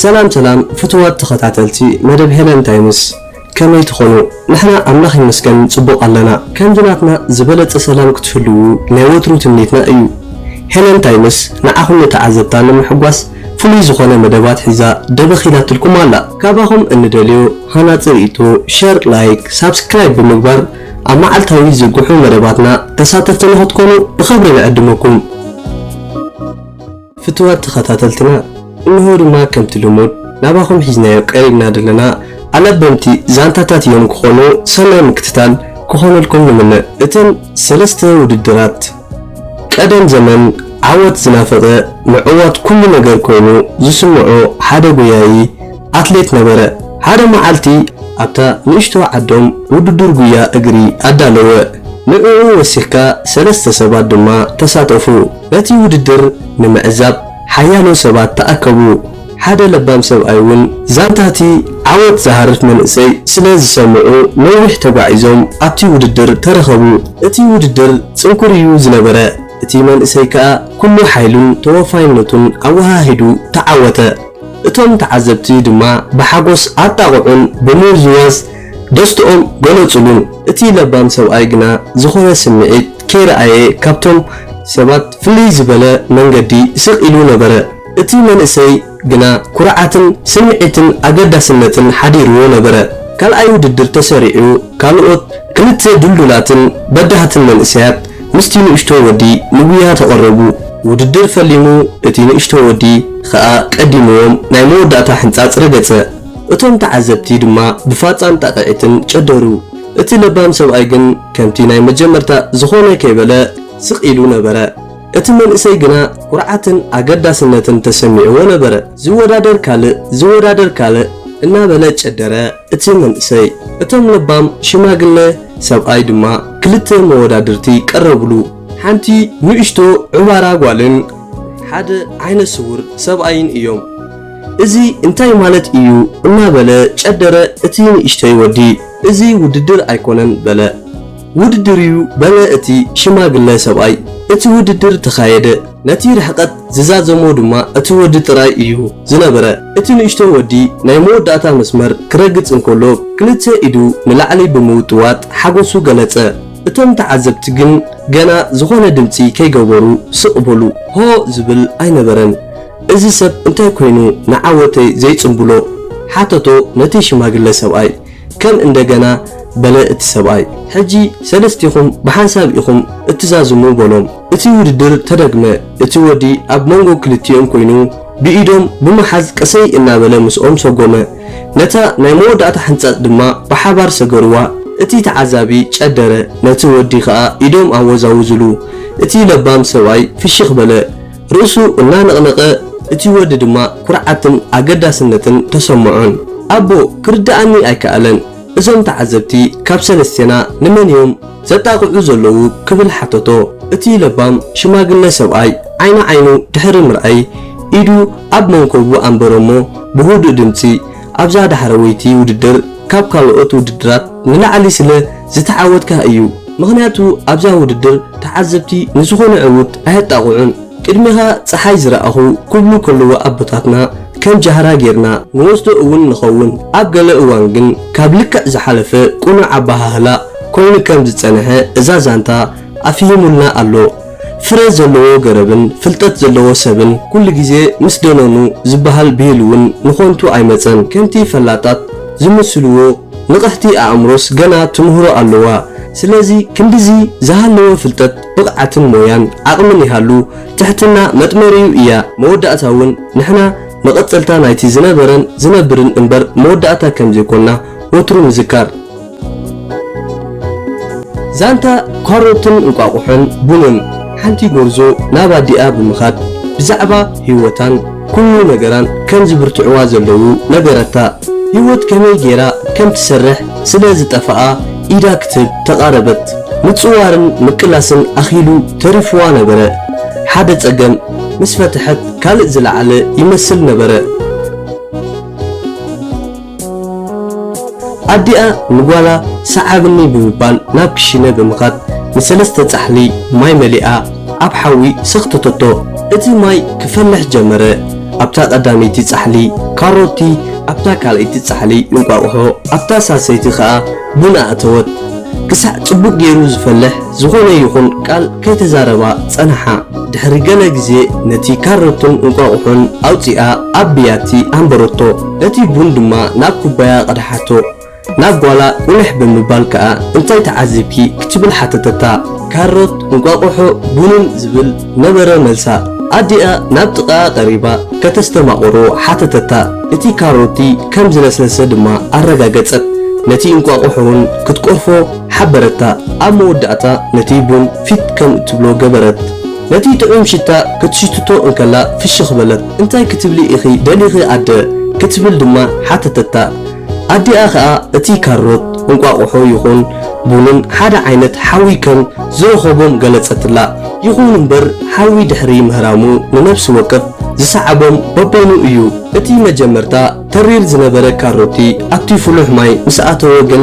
ሰላም ሰላም ፍቱዋት ተኸታተልቲ መደብ ሄለን ታይምስ፣ ከመይ ትኾኑ? ንሕና ኣምላኽ ይመስገን ጽቡቕ ኣለና። ከምዚ ናትና ዝበለጸ ሰላም ክትህልዉ ናይ ወትሩ ትምኒትና እዩ። ሄለን ታይምስ ንዓኹም ንተዓዘብታ ንምሕጓስ ፍሉይ ዝኾነ መደባት ሒዛ ደበኽ ኢላትልኩም ኣላ። ካባኹም እንደልዮ ሃናጺ ርእይቶ፣ ሸር፣ ላይክ፣ ሳብስክራይብ ብምግባር ኣብ መዓልታዊ ዝዝርግሑ መደባትና ተሳተፍቲ ንኽትኮኑ ብኽብሪ ንዕድመኩም። ፍቱዋት ተኸታተልትና፣ እንሆ ድማ ከምቲ ልሙድ ናባኹም ሒዝናዮ ቀሪብና ዘለና ኣለበምቲ ዛንታታት እዮም ክኾኑ፣ ሰናይ ምክትታል ክኾነልኩም ንምነ። እተን ሰለስተ ውድድራት ቀደም ዘመን ዓወት ዝናፈቐ፣ ምዕዋት ኩሉ ነገር ኮይኑ ዝስምዖ ሓደ ጎያዪ ኣትሌት ነበረ። ሓደ መዓልቲ ኣብታ ንእሽቶ ዓዶም ውድድር ጉያ እግሪ ኣዳለወ። ንዕኡ ወሲኽካ ሰለስተ ሰባት ድማ ተሳተፉ። ነቲ ውድድር ንምዕዛብ ሓያሎ ሰባት ተኣከቡ። ሓደ ለባም ሰብኣይ እውን ዛንታ እቲ ዓወት ዝሃርፍ መንእሰይ ስለ ዝሰምዑ ነዊሕ ተጓዒዞም ኣብቲ ውድድር ተረኸቡ። እቲ ውድድር ጽንኩር እዩ ዝነበረ። እቲ መንእሰይ ከኣ ኩሉ ሓይሉን ተወፋይነቱን ኣወሃሂዱ ተዓወተ። እቶም ተዓዘብቲ ድማ ብሓጎስ ኣጣቕዑን ብምውዝዋዝ ደስትኦም ገለጹሉን። እቲ ለባም ሰብኣይ ግና ዝኾነ ስምዒት ከይረኣየ ካብቶም ሰባት ፍልይ ዝበለ መንገዲ ስቕ ኢሉ ነበረ። እቲ መንእሰይ ግና ኩርዓትን ስምዒትን ኣገዳስነትን ሓዲርዎ ነበረ። ካልኣይ ውድድር ተሰሪዑ፣ ካልኦት ክልተ ድልዱላትን በዳህትን መንእሰያት ምስቲ ንእሽቶ ወዲ ንጉያ ተቐረቡ። ውድድር ፈሊሙ፣ እቲ ንእሽቶ ወዲ ኸኣ ቀዲምዎም ናይ መወዳእታ ሕንጻጽ ረገጸ። እቶም ተዓዘብቲ ድማ ብፋጻን ጣቕዒትን ጨደሩ። እቲ ለባም ሰብኣይ ግን ከምቲ ናይ መጀመርታ ዝኾነ ከይበለ ስቕ ኢሉ ነበረ። እቲ መንእሰይ ግና ኩርዓትን ኣገዳስነትን ተሰሚዕዎ ነበረ። ዝወዳደር ካልእ፣ ዝወዳደር ካልእ እናበለ ጨደረ እቲ መንእሰይ። እቶም ለባም ሽማግለ ሰብኣይ ድማ ክልተ መወዳድርቲ ቀረብሉ። ሓንቲ ንእሽቶ ዕባራ ጓልን ሓደ ዓይነ ስውር ሰብኣይን እዮም። "እዚ እንታይ ማለት እዩ?" እናበለ ጨደረ እቲ ንእሽተይ ወዲ። "እዚ ውድድር ኣይኮነን" በለ። "ውድድር እዩ" በለ እቲ ሽማግለ ሰብኣይ። እቲ ውድድር ተኻየደ። ነቲ ርሕቀት ዝዛዘሞ ድማ እቲ ወዲ ጥራይ እዩ ዝነበረ። እቲ ንእሽቶ ወዲ ናይ መወዳእታ መስመር ክረግጽ እንከሎ፣ ክልተ ኢዱ ንላዕሊ ብምውጥዋጥ ሓጎሱ ገለጸ። እቶም ተዓዘብቲ ግን ገና ዝኾነ ድምጺ ከይገበሩ ስቕ በሉ። ሆ ዝብል ኣይነበረን። "እዚ ሰብ እንታይ ኮይኑ ንዓወተይ ዘይጽምብሎ?" ሓተቶ ነቲ ሽማግለ ሰብኣይ። ከም እንደገና በለ እቲ ሰብኣይ። "ሕጂ ሰለስቲኹም ብሓንሳብ ኢኹም እትዛዝሙ" በሎም። እቲ ውድድር ተደግመ። እቲ ወዲ ኣብ መንጎ ክልቲኦም ኮይኑ ብኢዶም ብምሓዝ ቀሰይ እናበለ ምስኦም ሰጎመ። ነታ ናይ መወዳእታ ሕንጻጽ ድማ ብሓባር ሰገርዋ። እቲ ተዓዛቢ ጨደረ፣ ነቲ ወዲ ኸኣ ኢዶም ኣወዛውዝሉ። እቲ ለባም ሰብኣይ ፍሽኽ በለ። ርእሱ እናነቕነቐ፣ እቲ ወዲ ድማ ኩርዓትን ኣገዳስነትን ተሰምዖን። ኣቦ ክርድኣኒ ኣይከኣለን። እዞም ተዓዘብቲ ካብ ሰለስቴና ንመን እዮም ዘጣቕዑ ዘለዉ? ክብል ሓተቶ። እቲ ለባም ሽማግለ ሰብኣይ ዓይኒ ዓይኑ ድሕሪ ምርኣይ፣ ኢዱ ኣብ መንኮቡ ኣንበረ እሞ ብህዱእ ድምጺ፣ ኣብዛ ዳሕረወይቲ ውድድር ካብ ካልኦት ውድድራት ንላዕሊ ስለ ዝተዓወትካ እዩ። ምኽንያቱ ኣብዛ ውድድር ተዓዘብቲ ንዝኾነ ዕዉት ኣየጣቕዑን። ቅድሜኻ ጸሓይ ዝረኣኹ ክብሉ ከለዉ ኣቦታትና ከም ጃህራ ጌርና ንወስዶ እውን ንኸውን። ኣብ ገለ እዋን ግን ካብ ልክዕ ዝሓለፈ ቅኑዕ ኣበሃህላ ኮይኑ ከም ዝጸንሐ እዛ ዛንታ ኣፍሂሙልና ኣሎ። ፍረ ዘለዎ ገረብን ፍልጠት ዘለዎ ሰብን ኩሉ ግዜ ምስ ደነኑ ዝበሃል ብሂል እውን ንኾንቱ ኣይመጸን። ከምቲ ፈላጣት ዝምስልዎ ንቕሕቲ ኣእምሮስ ገና ትምህሮ ኣለዋ። ስለዚ ክንድዚ ዝሃለወ ፍልጠት፣ ብቕዓትን ሞያን ዓቕምን ይሃሉ፣ ትሕትና መጥመሪኡ እያ። መወዳእታ እውን ንሕና መቐጸልታ ናይቲ ዝነበረን ዝነብርን እምበር መወዳእታ ከም ዘይኮንና ወትሩ ምዝካር። ዛንታ ካሮትን እንቋቑሖን ቡንን። ሓንቲ ጎርዞ ናብ ኣዲኣ ብምኻድ ብዛዕባ ህይወታን ኩሉ ነገራን ከም ዝብርትዕዋ ዘለዉ ነገረታ። ህይወት ከመይ ጌራ ከም ትሰርሕ ስለ ዝጠፍኣ ኢዳ ክትህብ ተቓረበት። ምጽዋርን ምቅላስን ኣኺሉ ተሪፍዋ ነበረ። ሓደ ጸገም ምስ ፈትሐት ካልእ ዝለዓለ ይመስል ነበረ። ኣዲኣ ንጓላ ሰዓብኒ ብምባል ናብ ክሽነ ብምኻድ ንሰለስተ ጻሕሊ ማይ መሊኣ ኣብ ሓዊ ሰኽተተቶ። እቲ ማይ ክፈልሕ ጀመረ። ኣብታ ቀዳመይቲ ጻሕሊ ካሮቲ፣ ኣብታ ካልኣይቲ ጻሕሊ እንቋቑሖ፣ ኣብታ ሳልሰይቲ ከኣ ቡን ኣእተወት። ክሳዕ ጽቡቕ ገይሩ ዝፈልሕ ዝኾነ ይኹን ቃል ከይተዛረባ ጸንሓ። ድሕሪ ገለ ግዜ ነቲ ካሮትን እንቋቑሖን ኣውጺኣ ኣብ ብያቲ ኣንበረቶ። ነቲ ቡን ድማ ናብ ኩባያ ቀድሓቶ። ናብ ጓላ ቁልሕ ብምባል ከኣ፣ "እንታይ ተዓዚብኪ?" ክትብል ሓተተታ። "ካሮት፣ እንቋቑሖ፣ ቡንን" ዝብል ነበረ መልሳ። ኣዲኣ ናብ ጥቓኣ ቀሪባ ከተስተማቕሮ ሓተተታ። እቲ ካሮቲ ከም ዝለስለሰ ድማ ኣረጋገጸት። ነቲ እንቋቑሖ እውን ክትቆርፎ ሓበረታ። ኣብ መወዳእታ ነቲ ቡን ፊት ከም እትብሎ ገበረት። ነቲ ጥዑም ሽታ ክትሽትቶ እንከላ ፍሽኽ በለት። "እንታይ ክትብሊ ኢኺ ደሊኺ ኣደ?" ክትብል ድማ ሓተተታ። ኣዲኣ ኸኣ እቲ ካሮት፣ እንቋቑሖ ይኹን ቡንን ሓደ ዓይነት ሓዊ ከም ዝረኸቦም ገለጸትላ። ይኹን እምበር፣ ሓዊ ድሕሪ ምህራሙ ንነፍሲ ወከፍ ዝሰዓቦም በበይኑ እዩ። እቲ መጀመርታ ተሪር ዝነበረ ካሮቲ ኣብቲ ፍሉሕ ማይ ምስ ኣተወ ግን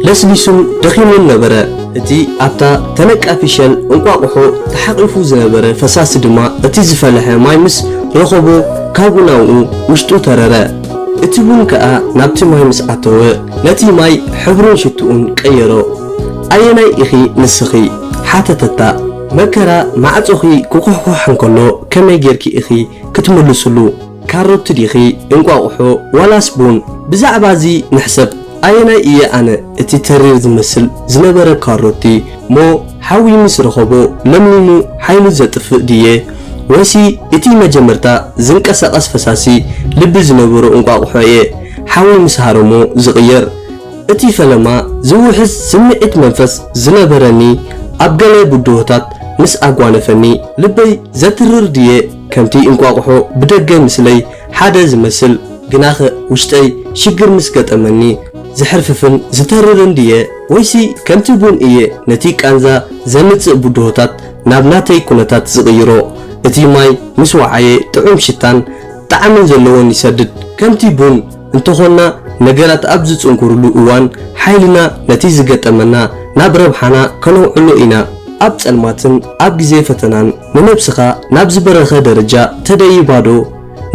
ለስሊሱን ደኺሙን ነበረ። እቲ ኣብታ ተነቃፊ ሸል እንቋቑሖ ተሓቒፉ ዝነበረ ፈሳሲ ድማ እቲ ዝፈለሐ ማይ ምስ ረኸቦ ካብኡ ናብኡ ውሽጡ ተረረ። እቲ ቡን ከኣ ናብቲ ማይ ምስ ኣተወ፣ ነቲ ማይ ሕብሩን ሽትኡን ቀየሮ። "ኣየናይ ኢኺ ንስኺ?" ሓተተታ። "መከራ ማዕጾኺ ክኹሕኩሕ እንከሎ ከመይ ጌርኪ ኢኺ ክትምልስሉ? ካሮቲ ዲኺ? እንቋቑሖ ዋላስ ቡን? ብዛዕባ እዚ ንሕሰብ። ኣየናይ እየ ኣነ?" እቲ ተሪር ዝመስል ዝነበረ ካሮቲ እሞ ሓዊ ምስ ረኸቦ ለምሊሙ ሓይሉ ዘጥፍእ ድየ? ወይሲ እቲ መጀመርታ ዝንቀሳቐስ ፈሳሲ ልቢ ዝነበሮ እንቋቑሖ እየ ሓዊ ምስ ሃረሞ ዝቕየር? እቲ ፈለማ ዝውሕዝ ስምዒት መንፈስ ዝነበረኒ ኣብ ገለ ብድሆታት ምስ ኣጓነፈኒ፣ ልበይ ዘትርር ድየ? ከምቲ እንቋቑሖ ብደገ ምስለይ ሓደ ዝመስል፣ ግናኸ ውሽጠይ ሽግር ምስ ገጠመኒ ዝሕርፍፍን ዝተርርን ድየ? ወይሲ ከምቲ ቡን እየ ነቲ ቃንዛ ዘምጽእ ብድሆታት ናብ ናተይ ኩነታት ዝቕይሮ? እቲ ማይ ምስ ወዓየ ጥዑም ሽታን ጣዕምን ዘለዎን ይሰድድ። ከምቲ ቡን እንተኾንና፣ ነገራት ኣብ ዝጽንኩርሉ እዋን ሓይልና ነቲ ዝገጠመና ናብ ረብሓና ከነውዕሎ ኢና። ኣብ ጸልማትን ኣብ ግዜ ፈተናን ንነብስኻ ናብ ዝበረኸ ደረጃ ተደይባ ዶ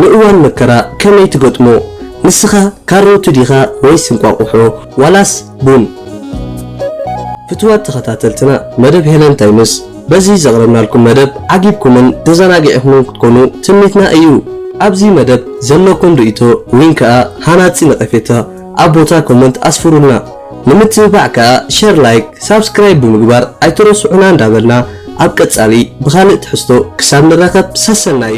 ንእዋን መከራ ከመይ ትገጥሞ? ንስኻ ካሮት ዲኻ ወይስ እንቋቑሖ ዋላስ ቡን? ፍትዋት ተኸታተልትና፣ መደብ ሄለን ታይምስ በዚ ዘቕረብናልኩም መደብ ዓጊብኩምን ተዘናጊዕኩምን ክትኮኑ ትምኒትና እዩ። ኣብዚ መደብ ዘለኩም ርእይቶ ወይን ከኣ ሃናጺ ነቐፌታ ኣብ ቦታ ኮመንት ኣስፍሩልና። ንምትብባዕ ከኣ ሸር፣ ላይክ፣ ሳብስክራይብ ብምግባር ኣይትረስዑና እንዳበልና፣ ኣብ ቀጻሊ ብኻልእ ትሕዝቶ ክሳብ ንራኸብ ሰሰናዩ።